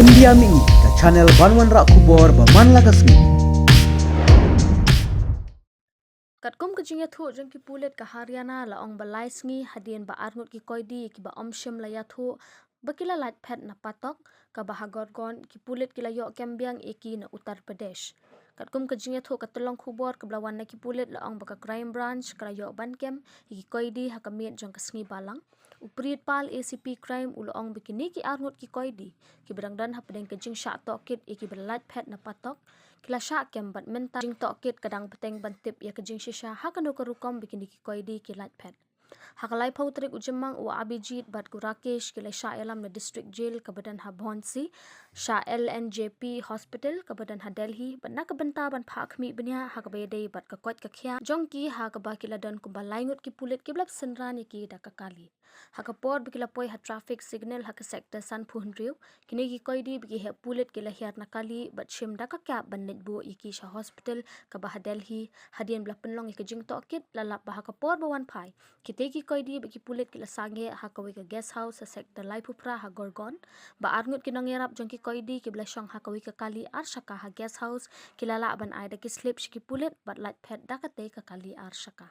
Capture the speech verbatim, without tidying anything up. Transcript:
India Mih, ka channel ban wanrah khubor ba man la ka sngi. Katkum ka jingïathuh jong ki pulit ka Haryana, la ong ba lai sngi hadien ba arngut ki koidi kiba ym shym la ïathuh ba ki la lait phet na Patok, kaba ha Gorgaon, ki pulit ki la ïoh kem biang ïa ki na Uttar Pradesh. Katkum ka jingïathuh ka tyllong khubor kaba la wan na ki pulit, la ong ba ka Crime Branch ka la ïoh ban kem ïa ki koidi ha ka miet jong ka sngi Balang. U Preetpal, A C P Crime, u la ong ba kine ki arngut ki koidi kiba dang don hapdeng ka jingshah tohkit ïa kiba la lait phet na Patok ki la shah kem, bad mynta ka jingtohkit ka dang bteng ban tip ïa ka jingshisha ha kano ka rukom ba kine ki koidi ki lait phet. Ha ka laiphew tarik u Jymmang, u Abhijit bad u Rakesh ki la shah ïalam na District Jail kaba don ha Bhonsi sha L N J P Hospital kaba don ha Delhi, bad na ka bynta ban phah khmih bniah ha kaba ïadei bad ka koit ka khiah jong ki, ha kaba ki la don kumba lai ngut ki pulit kiba la synran ïa ki da ka kali. Ha ka por ba ki la poi ha traffic signal ha ka sector sanphew hynriew, kine ki koidi ba ki heh pulit ki la hiar na kali bad shim da ka kap ban leit buh ïa ki sha hospital kaba ha Delhi. Hadien ba la pynlong ïa ka jingtohkit, la lap ba ha ka por ba wan phai, kite ki koidi bad ki pulit ki la sangeh ha kawei ka guest house ha sector laiphew phra ha Gorgaon, ba arngut ki nongïarap jong ki koidi kiba la shong ha kawei ka kali ar shaka ha guest house ki la lah ban ai da ki slip sha ki pulit bad lait phet da katei ka kali ar shaka.